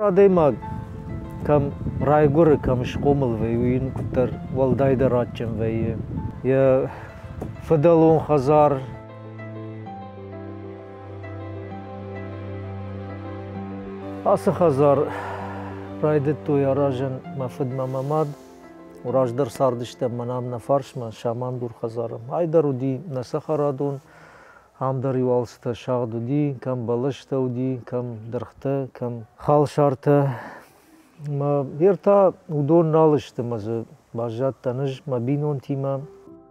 Адӕймаг кӕм райгуыры, кӕм схъомыл вӕййы, уый йын куыддӕр уӕлдайдӕр адджын вӕййы. Йӕ фыдӕлон хӕдзар. Ацы хӕдзар райдыдтой аразын мӕ фыд мӕ мӕ мад. Раздӕр цардыстӕм мӕнӕ ам нӕ фарсмӕ, самандур хӕдзары. Ай дӕр уыди нӕ цӕхӕрадон, ам дӕр-иу алцытӕ сагъд уыди, кӕм бӕлӕстӕ уыди, кӕм дыргътӕ, кӕм халсартӕ. Мӕ йер та уыдон нал сты мӕ дзы баззадтӕн ӕз мӕ бинонтимӕ.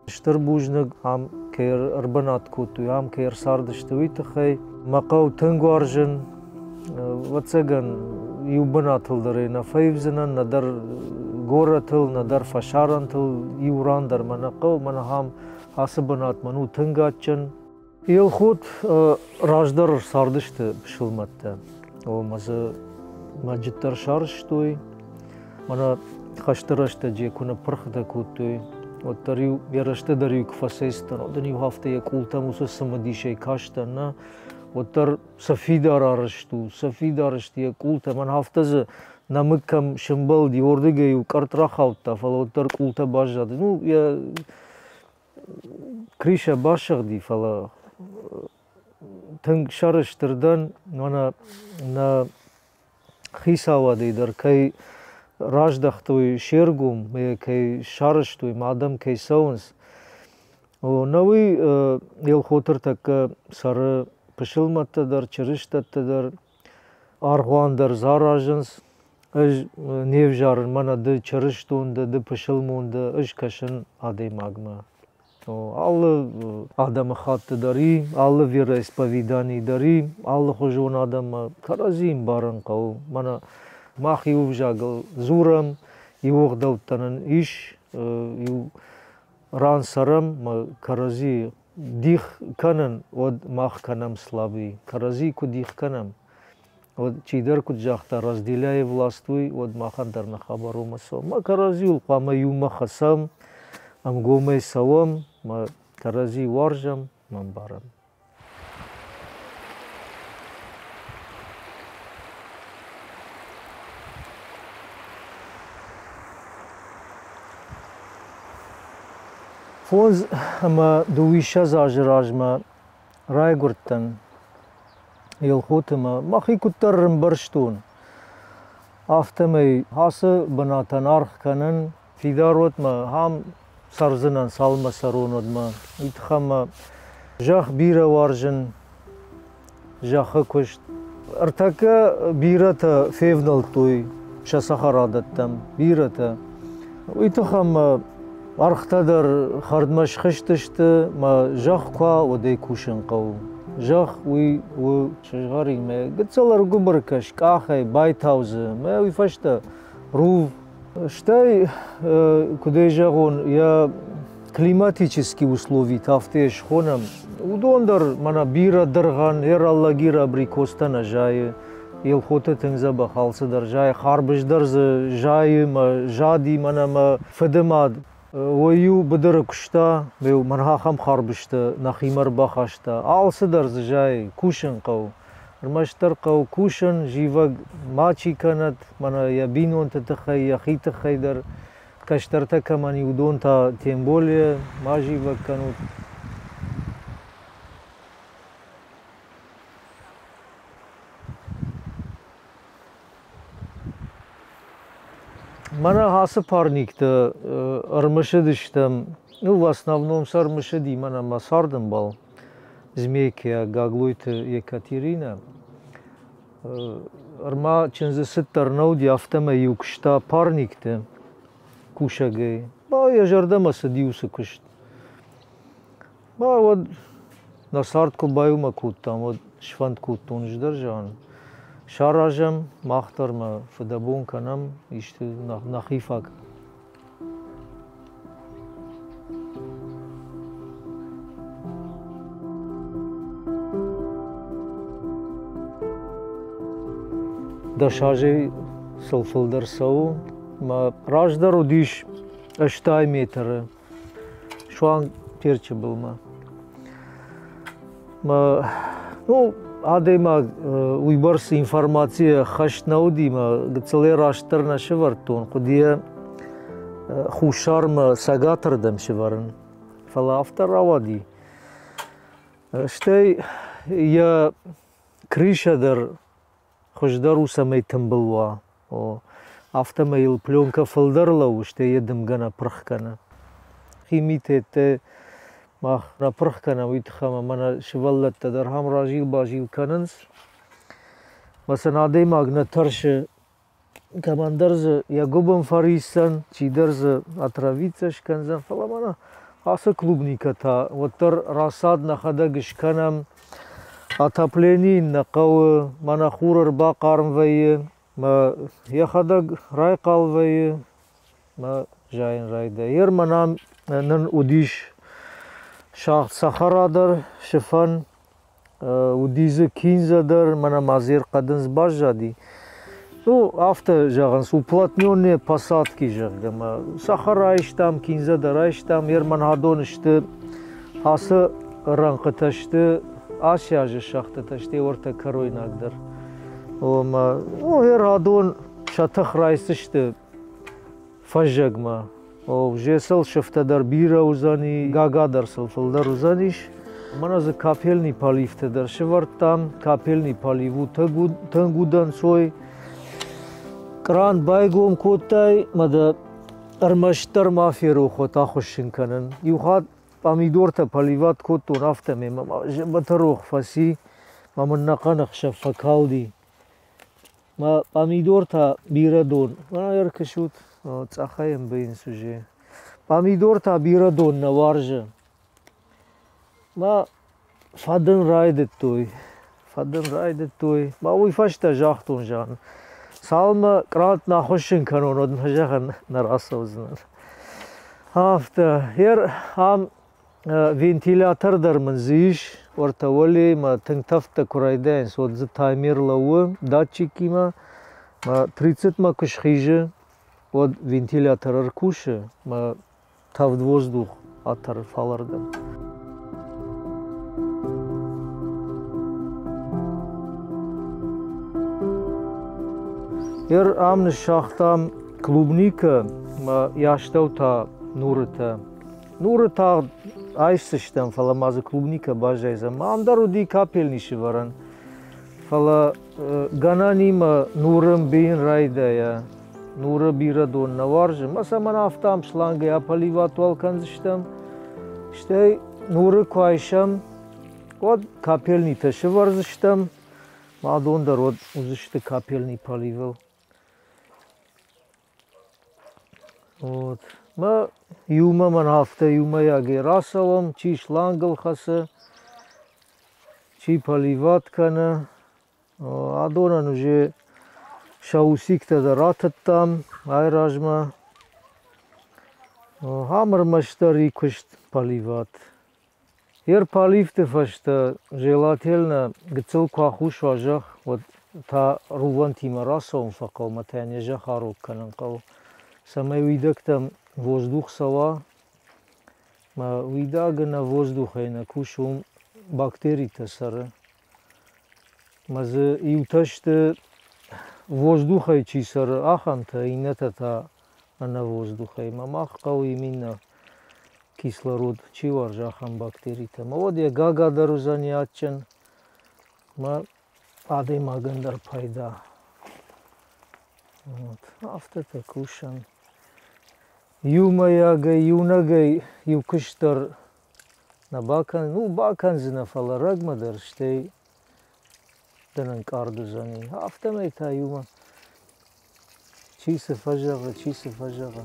Стыр бузныг, ам кӕй ӕрбынат кодтой, ам кӕй ӕрцардысты, уый тыххӕй. Мӕ хъӕу тынг уарзын. Ӕвӕццӕгӕн, иу бынатыл дӕр ӕй нӕ фӕивдзынӕн, нӕдӕр горӕтыл, нӕдӕр фӕсарӕнтыл, иу ран дӕр мӕ нӕ хъӕуы, мӕн ахӕм ацы бынат мӕн у тынг адджын. Елхот раздӕр цардысты пысылмӕттӕ. Омӕ дзы мӕджыт дӕр сарӕзтой. Мӕнӕ хӕсты рӕстӕджы куы ныппырхытӕ кодтой, уӕддӕр-иу йӕ рӕзты дӕр-иу куы фӕцӕйцыдтӕн, уӕд ын-иу афтӕ йӕ къултӕм уыцы цымыдисӕй кастӕн, нӕ, уӕддӕр сӕ фидар арӕзт у, сӕ фидар сты йӕ къултӕ. Мӕн афтӕ дзы нӕмыг кӕм сӕмбӕлди, уырдыгӕй-иу къӕртт рахаудта, фӕлӕ уӕддӕр къултӕ баззад. Ну, йӕ Кришӕ басыгъди, фӕлӕ тынг сӕрыстыр дӕн, мӕнӕ нӕ хицауадӕй дӕр кӕй раздӕхтой се ргом, кӕй сарӕзтой, мӕ адӕм кӕй цӕуынц. Нӕ уый Елхоты ӕртӕккӕ цӕры пысылмӕттӕ дӕр, чырыстӕттӕ дӕр, аргъуан дӕр дзы аразынц. Ӕз не взарын, мӕнӕ ды чырыстон дӕ, ды пысылмон дӕ, ӕз кӕсын адӕймагмӕ. Алы адӕмыхатты дӕр и, алы вероисповедани дӕр и, алыхуызон адӕммӕ кӕрӕдзи ӕмбарын хъӕуы. Мӕнӕ мах иу ӕвзагыл дзурӕм, иу ӕгъдӕуттӕ нын ис, иу ран цӕрӕм, мӕ кӕрӕдзи дих кӕнын, уӕд мах кӕнӕм слабый. Кӕрӕдзи куы дих кӕнӕм, уӕд чидӕр куыд загъта, разделяй властвуй, уӕд махӕн дӕр нӕ хабар уымӕ цӕуы. Мӕ кӕрӕдзиуыл хъуамӕ иумӕ хӕцӕм, ӕмгомӕй цӕуӕм, мӕ кӕрӕдзи уарзӕм, мӕ ӕмбарӕм. Фондз ӕмӕ дыууиссӕдз азы размӕ райгуырдтӕн Елхоты мӕ мӕхи куыддӕр ӕмбӕрстон, афтӕмӕй ацы бынатӕн аргъ кӕнын фидар уӕд мӕ ам цӕрдзынӕн, цалынмӕ цӕрон, уӕдмӕ. Уый тыххӕй мӕ зӕхх бирӕ уарзын, зӕххы куыст. Ӕртӕккӕ бирӕтӕ февнӕлдтой сӕ цӕхӕрадӕттӕм, бирӕтӕ. Уый тыххӕй мӕ ӕргътӕ дӕр хӕрдмӕ схызтысты, мӕ зӕхх куы уа, уӕд ӕй кусын хъӕуы. Зӕхх уый у сызгъӕрин мӕ гыццыл ӕргуыбыр кӕс къахӕй байтау дзы мӕ уый фӕстӕ рув. Стӕй, куыдӕй зӕгъон, йӕ климатические условитӕ афтӕ схонӕм, уыдон дӕр мӕнӕ бирӕ дыргъӕн, ӕраллагир абрикостӕ нӕ зайы. Елхоты тынг дзӕбӕх алцыдӕр зайы, харбыз дӕр дзы зайы, мӕ зади мӕнӕ мӕ фыдымад. Уый-иу быдыры куыста, мӕн ахӕм харбызтӕ нӕхимӕ ӕрбахаста. Алцыдӕр дзы зайы, кусын хъӕуы. Ӕрмӕстдӕр хъӕуы кусын, зивӕг мачи кӕнӕд, мӕнӕ йӕ бинонты тыххӕй, йӕхи тыххӕй дӕр. Кӕстӕртӕ кӕмӕн и, уыдон та тем более ма зивӕг кӕнут. Мӕнӕ ацы парниктӕ ӕрмысыдыстӕм, ну, в основном сӕ ӕрмысыди мӕнӕ мӕ цардӕмбал Змейкӕ Гаглойты Екатеринӕ. Ӕрма чындзы цыд дӕр нӕ уыди, афтӕмӕй-иу куыста парникты кусӕгӕй. Ба йӕ зӕрдӕмӕ цыди уыцы куыст. Ба уӕд нӕ цард куы баиумӕ кодтам, уӕд сфӕнд кодтон ӕз дӕр, зӕгъын, саразӕм, мах дӕр ма фыдӕбон кӕнӕм, исты нӕхи фаг. Дӕс азӕй сыл фылдӕр цӕуы. Мӕ раздӕр уыдис 80 метры суанг Терчы былмӕ. Мӕ, ну, Адӕймаг уыйбӕрц информацийӕ хӕст нӕ уыди мӕ гыццылӕй растдӕр нӕ сӕвӕрдтон, хъуыдыйӕ хуссармӕ цӕгатырдӕм сӕвӕрын. Фӕлӕ афтӕ рауади. Стӕй йӕ крышӕ дӕр хуыздӕр у, цӕмӕй тымбыл уа. О, афтӕмӕй йыл пленкӕ фылдӕр лӕууы, стӕй йӕ дымгӕ нӕ пырх кӕны. Химитеттӕ мах нӕ пырх кӕнӕм, уый тыххӕй ӕмӕ мӕнӕ сывӕллӕттӕ дӕр ахӕм разил-базил кӕнынц. Мӕ сын адӕймаг нӕ тӕрсы, кӕмӕндӕр дзы йӕ гуыбын фӕрисдзӕн, чидӕр дзы отравиться скӕндзӕн, фӕлӕ мӕнӕ ацы клубникӕ та уӕддӕр рӕсад нӕхӕдӕг скӕнӕм, отоплени нӕ хъӕуы, мӕнӕ хур ӕрбахъарм вӕййы, мӕ йӕхӕдӕг райхъал вӕййы, мӕ зайын райдайы. Ер мӕнӕн нын уыдис сагъд цӕхӕра дӕр, сыфӕн, уыди дзы киндзӕ дӕр, мӕнӕ ма дзы хъӕдындз баззади. Ну, афтӕ зӕгъынц, уплотненные посадки, зӕгъгӕ, мӕ сахар айстам, киндзӕ дӕр айстам, Ерманадон сты, ацы рӕнхъытӕ сты, ацы азы шахтӕтӕ сты уӕртӕ кӕройнаг дӕр. Омӕ, ну, Ерадон сӕ тых райсдзысты фӕззӕгмӕ. О, сыл сыфтӕ дӕр бирӕ уыдзӕни, гага дӕр сыл фылдӕр уыдзӕнис. Мӕнӕ дзы капельный поливтӕ дӕр сӕвӕрдтам. Капельный полив у тынг удӕнцой. Кран байгом кодтай, мӕ дӕ ӕрмӕстдӕр ма ферох уӕд ахуыссын кӕнын. Иу хатт пъамидортӕ поливат кодтон, афтӕмӕй мӕ зӕбӕтӕ рох фӕци, мӕ мын ӕнӕхъӕн ӕхсӕв фӕкалди. Мӕ пъамидортӕ бирӕ дон. Мӕнӕ ӕркӕсут, цъӕхӕй ӕмбийынц уже. Пъамидортӕ бирӕ дон нӕ уарзы. Мӕ фӕдын райдыдтой, фӕдын райдыдтой. Мӕ уый фӕстӕ загътон, зӕгъын, цалынмӕ кърант нӕ ахуыссын кӕнон, уӕдмӕ, зӕгъын, нӕ рацӕудзынӕн. Афтӕ, ер ам Вентилятор дӕр мын дзы ис, уӕртӕ уӕлейы мӕ тынг тӕвдтӕ куы райдайынц, уӕд дзы таймер лӕууы датчикимӕ. Мӕ тридцатмӕ куы схизы, уӕд вентилятор ӕркусы, мӕ тӕвд воздух атӕры фалӕрдӕм. Ер ам ныссагътам клубникӕ, мӕ йӕ астӕу та нурытӕ. Нуры тагъд айсдзыстӕм, фӕлӕ ма дзы клубникӕ баззайдзӕн. Ам дӕр уыди капельни сывӕрӕн, фӕлӕ гӕнӕнимӕ нуры мбийын райдайа. Нуры бирӕ дон нӕ уарзы. Мӕ цӕмӕн афтӕ ам шлангӕй аполиватуал кӕндзыстӕм. Стӕй нуры куы айсӕм, уӕд капельнитӕ сывӕрдзыстӕм. Ма дон дӕр уӕд уыдзысты капельный поливыл. Вот. Мӕ иумӕ мӕн афтӕ иумӕйагӕй рацӕуӕм, чи шлангыл хӕцы, чи поливат кӕны. Адонӕн уже сӕ усиктӕ дӕр ратыдтам айразмӕ. Ам ӕрмӕстдӕр и куыст поливат. Йе рпаливты фӕстӕ желательно гыццыл куы ахус уа зӕхх, уӕд та рувӕнтимӕ рацӕуын фӕхъӕуы ӕмӕ та йын йӕ зӕхх арог кӕнын хъӕуы, цӕмӕй уидӕгтӕм воздух цӕуа. Мӕ уидаг ӕнӕ воздухӕй нӕ кусы, уым бактеритӕ цӕры. Мӕ дзы иутӕ сты воздухӕй чи цӕры, ахӕмтӕ, иннӕтӕ та ӕнӕ воздухӕй. Мӕ мах хъӕуы именно кислород чи уарзы, ахӕм бактеритӕ. Мӕ уӕд йӕ гага дӕр уыдзӕни адджын, мӕ адӕймагӕн дӕр пайда. Вот. Афтӕтӕ кусӕм. Иумӕйагӕй, иунӕгӕй иу куыст дӕр нӕ бакӕн, ну, бакӕндзынӕ, фӕлӕ рӕгмӕ дӕр, стӕй дын ӕнкъард уыдзӕни. Афтӕмӕй та иумӕ чи цы фӕзӕгъы, чи цы фӕзӕгъы.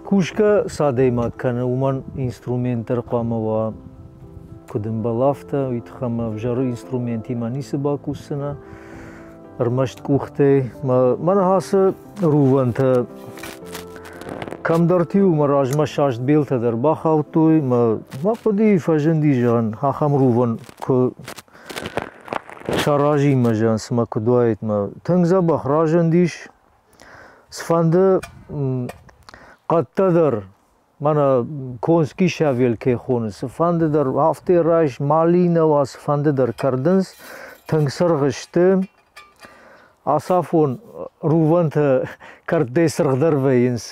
Кусгӕ цы адӕймаг кӕны, уымӕн инструмент дӕр хъуамӕ уа, куыд ӕмбӕлы, афтӕ. Уый тыххӕй ӕмӕ ӕвзӕр инструментимӕ ницы бакусдзынӕ. Ӕрмӕст къухтӕй. Мӕнӕ ацы рувӕнтӕ кӕмдӕрты-иу мӕ размӕ саст белтӕ дӕр бахаудтой. Мӕ хъуыдыйы фӕзынди, зӕгъын, ахӕм рувӕн куы. Саразин мӕ зӕн, цымӕ куыд уаид мӕ. Тынг дзӕбӕх разындис. Цыфӕнды хъӕдтӕ дӕр, мӕнӕ конский щавель кӕй хоны, цыфӕнды дӕр афтӕ райс, малинӕ уа, цыфӕнды дӕр кӕрдынц, тынг цыргъ сты. Ацафон рувӕнтӕ кӕрдтӕй цыргъдӕр вӕййынц.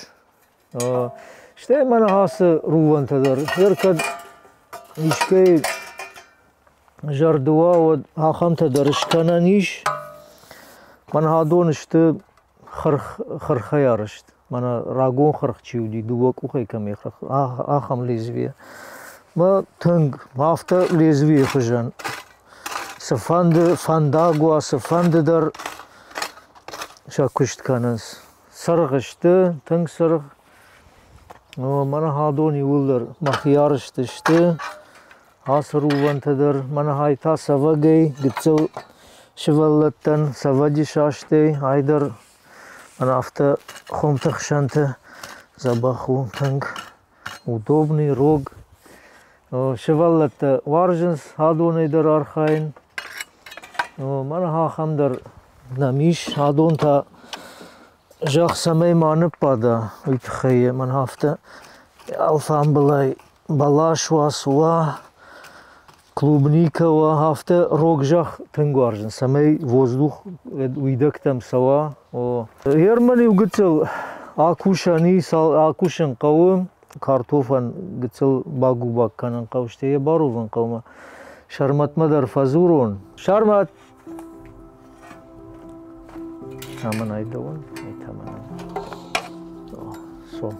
Стӕй мӕнӕ ацы рувӕнтӕ дӕр, ныр кӕд искӕй зӕрды уа, уӕд ахӕмтӕ дӕр скӕнӕн ис. Мӕнӕ адон сты хырхӕй арӕзт. Мӕнӕ рагон хырх чи уыди, дыууӕ къухӕй кӕм и хырх, ахӕм лезвие. Мӕ тынг афтӕ лезвийы хуызӕн. Цыфӕнды фӕндаг уа, цыфӕнды дӕр сӕ куыст кӕнынц. Цыргъ сты, тынг цыргъ. Мӕнӕ адон иууылдӕр мӕхи арӕзт сты. Ацы рувӕнтӕ дӕр мӕнӕ ай та цӕвӕгӕй, гыццыл сывӕллӕттӕн цӕвӕджы састӕй, ай дӕр мӕнӕ афтӕ хуымты хсӕнты дзӕбӕх у тынг удобный, рог. Сывӕллӕттӕ уарзынц адонӕй дӕр архайын. Мӕнӕ ахӕм дӕр нӕм ис. Адон та зӕхх цӕмӕй ма ныббада, уый тыххӕй мӕнӕ афтӕ алфамбылай бӕлас уа, цы уа, клубника уа, афтӕ рог зӕхх тынг уарзын, цӕмӕй воздух уидӕгтӕм цӕуа. Герман иу гыццыл акусӕн и, акусын хъӕуы, картофӕн гыццыл багубак кӕнын хъӕуы, стӕй йӕ барувын хъӕуы. Сӕрмӕтмӕ дӕр фӕдзурон. Сӕрмӕт! Амӕн ай дӕуӕн, ай та мӕнӕн. Цом.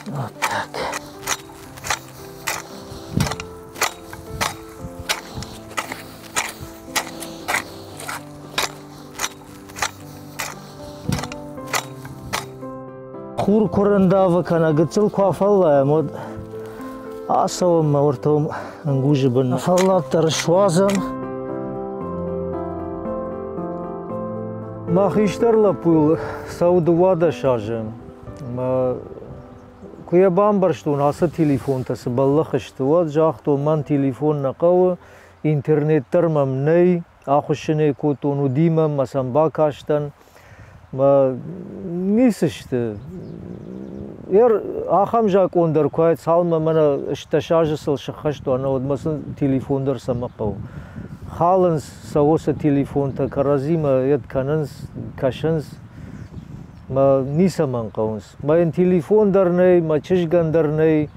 Вот так. Хур куы рӕндавы кӕнӕ гыццыл куы афӕллайӕм, уӕд ацӕуӕм мӕ уӕртӕ ӕнгузы бын фӕллад дӕр суадзӕм. Мӕ хистӕр лӕппуйыл цӕуы 12 азы. Куы йӕ бамбӕрстон, ацы телефонтӕ цы бӕллӕх сты, уӕд загътон, мӕн телефон нӕ хъӕуы, интернет дӕр мӕм нӕй, ахуыссын ӕй кодтон, уыди мӕм, мӕ сӕм бакастӕн. Мӕ ницы сты. Ахӕм закъон дӕр куы цалынмӕ мӕнӕ 18 азы сыл сыххӕст уа, уӕдмӕ сын телефон дӕр цӕмӕ хъӕуы. Халынц сӕ уыцы телефонтӕ, кӕрӕдзимӕ йед кӕнынц, кӕсынц. Мӕ ницӕмӕн хъӕуынц. Мӕ йын телефон дӕр нӕй, мӕ чызгӕн дӕр нӕй.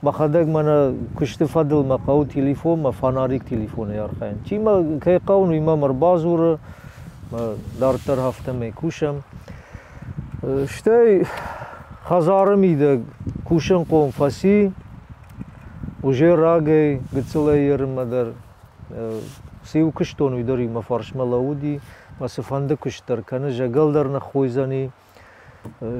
Мӕхӕдӕг мӕнӕ куысты фӕдыл мӕ хъӕуы телефон, мӕ фонарик телефонӕй архайын. Чи мӕ кӕй хъӕуын, уый мӕм ӕрбадзуры, дарддӕр афтӕмӕй кусӕм. Стӕй хӕдзары мидӕг кусынхъом фӕци, уже рагӕй, гыццылӕй ерынмӕ дӕр цы-иу куыстон, уый дӕр-иу мӕ фарсмӕ лӕууыди, мӕ цыфӕнды куыст дӕр кӕны, зӕгӕл дӕр ныххойдзӕни,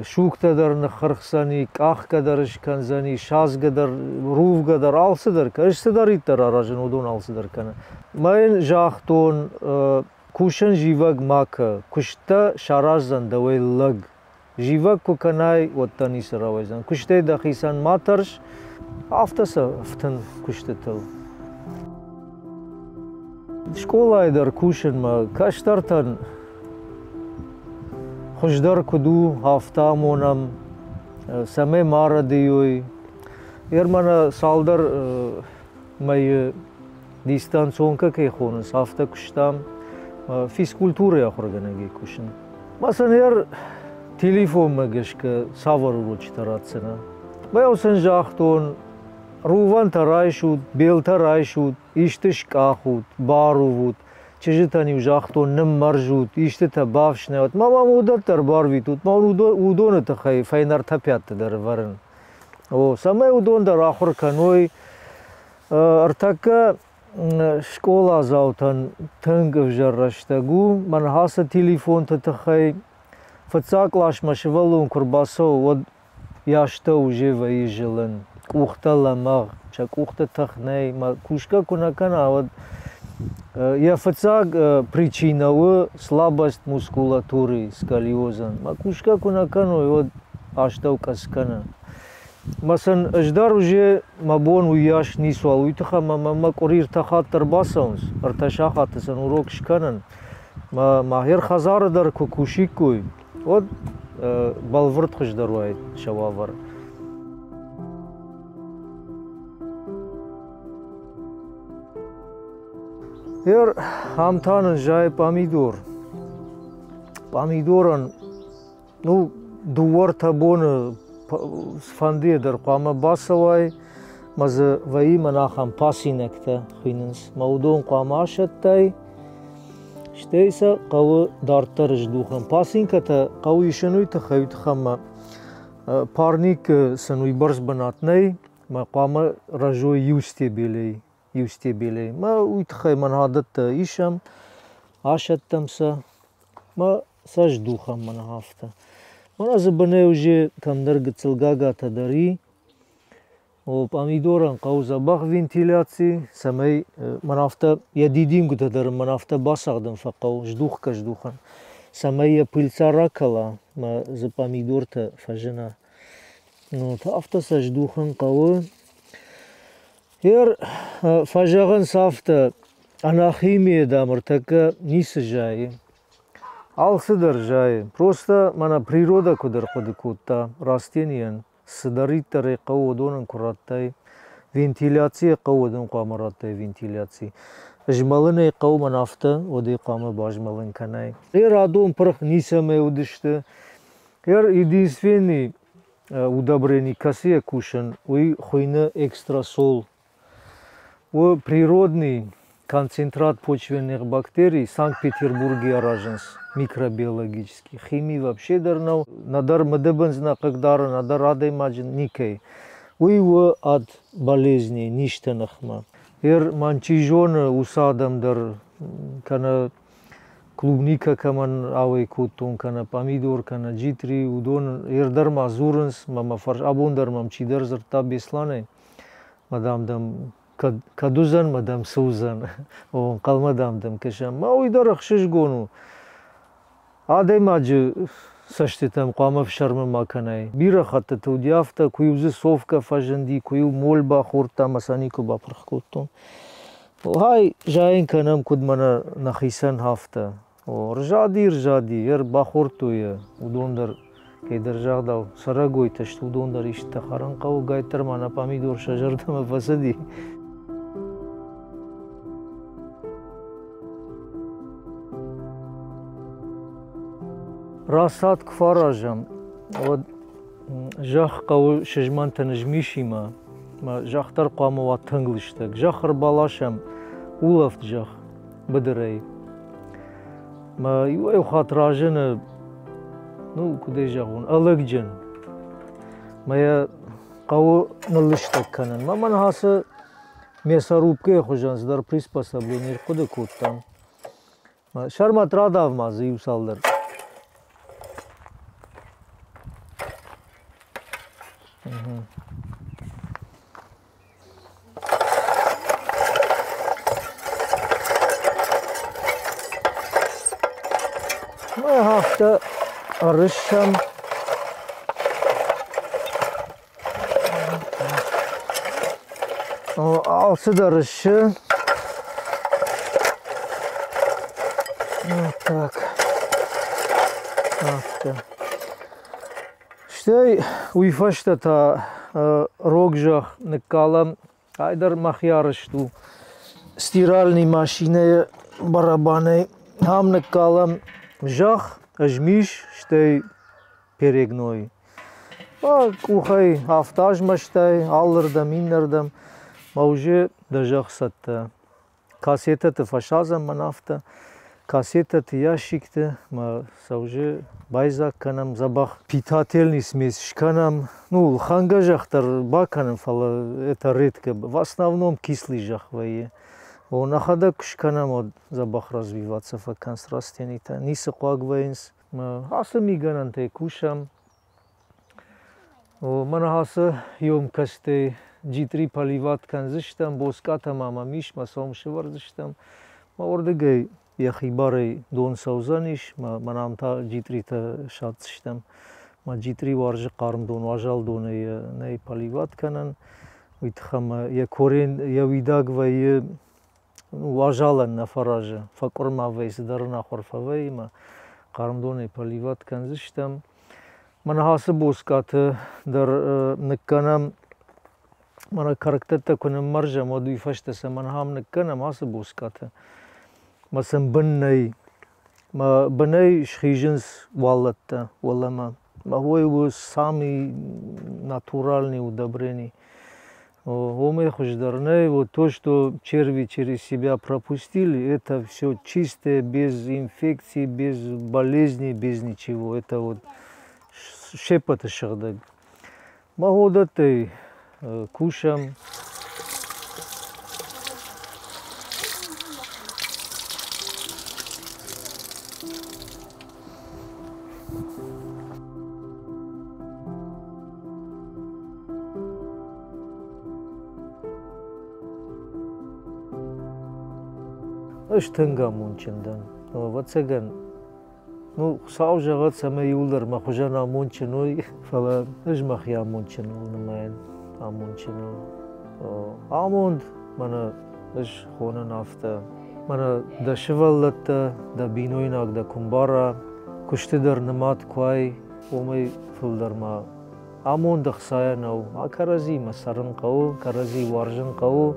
сугтӕ дӕр ныххырхдзӕни, къахгӕ дӕр скӕндзӕни, садзгӕ дӕр, рувгӕ дӕр, алцыдӕр, ӕз цыдӕриддӕр аразын, уыдон алцыдӕр кӕны. Мӕ йын загътон, кусын зивӕг ма кӕ, куысттӕ сараздзӕн дӕуӕй лӕг. Зивӕг куы кӕнай, уӕд дӕ ницы рауайдзӕн. Куыстӕй дӕхицӕн ма тӕрс, афтӕ сӕ фтын куыстытыл. Скъолайы дӕр кусынмӕ кӕстӕртӕн хуыздӕр куыд у, афтӕ амонӕм, цӕмӕй ма рӕдийой. Ер мӕнӕ цалдӕр мӕйы дистанционкӕ кӕй хонынц, афтӕ куыстам. Физкультурӕйы ахуыргӕнӕгӕй кусын. Мӕ сын ер телефонмӕ гӕсгӕ цавӕр урочытӕ ратдзынӕ? Мӕ сын загътон, рувӕнтӕ райсут, белтӕ райсут, исты скъахут, барувут. Чызджытӕн-иу загътон, ныммӕрзут, истытӕ бафснайут, ма мӕм уыдӕттӕ ӕрбарвитут, ма уыдоны тыххӕй фӕйнӕртӕ пьӕтты дӕр ӕвӕрын. О, цӕмӕй уыдон дӕр ахуыр кӕной. Ӕртӕккӕ скъоладзаутӕн тынг ӕвзӕр рӕстӕг у. Мӕн ацы телефонты тыххӕй фыццаг къласмӕ сывӕллон куы рбацӕуы, уӕд йӕ астӕу уже вӕййы зылын. Къухтӕ лӕмӕгъ, сӕ къухты тых нӕй. Мӕ кусгӕ куы нӕ кӕна, уӕд йӕ фыццаг причинӕ у слабость мускулатуры сколиозӕн. Мӕ кусгӕ куы нӕ кӕной, уӕд астӕу къӕдз кӕны. Мӕ сын ӕз дӕр уже мӕ бон уыйас ницуал, уый тыххӕй мӕ мӕ къуыри ӕртӕ хатты ӕрбацӕуынц, 3 сахаты сын урок скӕнын. Мӕ мӕхи хӕдзары дӕр куы кусиккой, уӕд бӕлвырд хуыздӕр уаид сӕ уавӕр. Ер ам та нын зайы пъамидор. Пъамидорӕн, ну, 2-3 боны цыфӕндыйӕ дӕр хъуамӕ бацӕуай, мӕ дзы вӕййы мӕн ахӕм пасинӕгтӕ хуыйнынц. Мӕ уыдон хъуамӕ асӕттай, стӕй сӕ хъӕуы дарддӕр здухын. Пасинкӕтӕ хъӕуы исын уый тыххӕй, уый тыххӕй ӕмӕ парник сын уыйбӕрц бынат нӕй, мӕ хъуамӕ рӕзой иу стебелӕй, иу стебелӕй. Мӕ уый тыххӕй мӕн адӕттӕ исӕм, асӕттӕм сӕ, мӕ сӕ здухӕм мӕнӕ афтӕ. Мӕнӕ дзы бынӕй уже кӕмдӕр гыццыл гагатӕ дӕр и. О, пъамидорӕн хъӕуы дзӕбӕх вентиляци, цӕмӕй мӕн афтӕ йӕ дидингуытӕ дӕр мӕн афтӕ бацӕгъдын фӕхъӕуы здухгӕ-здухӕн, цӕмӕй йӕ пыльца ракӕла мӕ дзы пъамидортӕ фӕзына. Ну, афтӕ сӕ здухын хъӕуы. Ер фӕзӕгъынц афтӕ, ӕнӕхимийӕ, дам, ӕртӕккӕ ницы зайы. Алцыдӕр зайы. Просто мӕнӕ природа куыд ӕрхъуыды кодта растенийӕн, цыдӕриддӕр ӕй хъӕуы, уыдонӕн куы радтай, вентиляцийӕ хъӕуы, уыдон хъуамӕ радтай вентиляци. Змӕлын ӕй хъӕуы мӕн афтӕ, уӕд ӕй хъуамӕ базмӕлын кӕнай. Ер адон пырх ницӕмӕй уыдысты. Ер единственный удобрение, кӕцыйӕ кусын, уый хуыйны экстрасол. У природный концентрат почвенных бактерий Санкт-Петербурге аразынц микробиологический. Хими вообще дӕр нӕу, нӕдӕр мыдыбындз нӕ хъыгдары, нӕдӕр адӕймаджы никӕй. Уый у от болезней, низты ныхмӕ. Ер мӕн чи зоны, уыцы адӕм дӕр кӕнӕ клубника кӕмӕн ауӕй кодтон, кӕнӕ пъамидор, кӕнӕ джитъри, уыдон ер дӕр ма дзурынц, мӕ мӕ фӕрс абон дӕр мӕм чидӕр дзырдта Бесланӕй, мӕ дам дӕм кӕд, кӕд уыдзӕн, мӕ дӕм цы уыдзӕн, о, ӕнхъӕлмӕ дам дӕм кӕсӕм. Мӕ уый дӕр ӕхсызгон у. Адӕймаджы цӕстытӕм хъуамӕ ӕфсӕрмы ма кӕнай. Бирӕ хӕттыты уыди афтӕ, куы-иу дзы совкӕ фӕзынди, куы-иу моль бахордта ӕмӕ сӕ никуы бапырх кодтон. Хай зайын кӕнӕм, куыд мӕнӕ нӕхицӕн, афтӕ. О, рзади, рзади, ӕрбахордтой йӕ, уыдон дӕр, кӕйдӕр загъдау, цӕрӕгойтӕ сты, уыдон дӕр истытӕ хӕрын хъӕуы, гайддӕр ма нӕ пъамидор сӕ зӕрдӕмӕ фӕцыди. Рӕсад куы фӕаразӕм, уӕд зӕхх хъӕуы сызмӕнтын змисимӕ. Зӕхх дӕр хъуамӕ уа тынг лыстӕг. Зӕхх ӕрбаласӕм улӕфт зӕхх быдырӕй. Мӕ иуӕй хатт разыны, ну, куыд ӕй зӕгъон, ӕлыгджын. Мӕ йӕ хъӕуы ныллыстӕг кӕнын. Мӕ мӕн ацы мясорубкӕйы хуызӕн цыдӕр приспособление ӕрхъуыды кодтам. Сӕрмӕт радав ма дзы иу цалдӕр. Афтӕ ӕрыссӕм. Алцыдӕр ссы. Вот так. Афтӕ. Стӕй уый фӕстӕ та рог зӕхх ныккалӕм. Ай дӕр мӕхи арӕзт у. Стиральный машинӕйы барабанӕй ам ныккалӕм зӕхх, ӕзмис, стӕй перегной. Къухӕй афтӕ азмӕстай алырдӕм, иннӕрдӕм, мӕ уже дӕ зӕхх цӕттӕ. Кассетӕты фӕсадзӕм мӕн афтӕ, кассетӕты ящикты мӕ сӕ уже байдзаг кӕнӕм дзӕбӕх. Питательный смесь скӕнӕм. Ну, лхӕнгӕ зӕхх дӕр бакӕнӕм, фӕлӕ это редко. В основном кислый зӕхх вӕййы. О, нӕхӕдӕг куы скӕнӕм, уӕд дзӕбӕх развиваться фӕкӕнынц растенитӕ. Ницы хъуаг вӕййынц. Ацы мигӕнӕнтӕй кусӕм. Мӕнӕ ацы емкостӕй джитъри поливать кӕндзыстӕм, боцкъатӕ ма мӕм ис, мӕ сом сывӕрдзыстӕм. Мӕ уырдыгӕй йӕхи барӕй дон цӕудзӕнис, мӕнӕ ам та джитъритӕ садздзыстӕм. Мӕ джитъри уарзы хъарм дон, уазал донӕй нӕй поливать кӕнӕн. Уый тыххӕй мӕ йӕ корень, йӕ уидаг вӕййы уазалӕн нӕ фӕразы, фӕкъуырма вӕййы, цыдӕр ӕнахуыр фӕвӕййы мӕ хъарм донӕй поливать кӕндзыстӕм. Мӕнӕ ацы боцкъаты дӕр ныккӕнӕм, мӕнӕ кӕркдӕттӕ куы ныммӕрзӕм, уӕд уый фӕстӕ сӕ мӕнӕ ам ныккӕнӕм ацы боцкъаты. Мӕ сын бын нӕй. Мӕ бынӕй схизынц уаллӕттӕ уӕлӕмӕ. Мӕ уой у самый натуральный удобрение. Уомӕй хуыздӕр нӕй. Вот то, что черви через себя пропустили, это все чистое, без инфекций, без болезней, без ничего. Это вот се ппӕты сыгъдӕг. Мӕ уыдӕттӕй кусӕм. Ӕз тынг амондджын дӕн. Ӕвӕццӕгӕн, ну, Хуыцау зӕгъӕд, цӕмӕй иуылдӕр мӕ хуызӕн амондджын уой, фӕлӕ ӕз мӕхи амондджыныл нымайын, амондджыныл. Амонд мӕнӕ ӕз хонын афтӕ. Мӕнӕ дӕ сывӕллӕттӕ, дӕ бинойнаг дӕ куы мбара, куысты дӕр нымад куы уай, уымӕй фылдӕр ма амонд ӕхцайӕ нӕу, а кӕрӕдзимӕ цӕрын хъӕуы, кӕрӕдзи уарзын хъӕуы.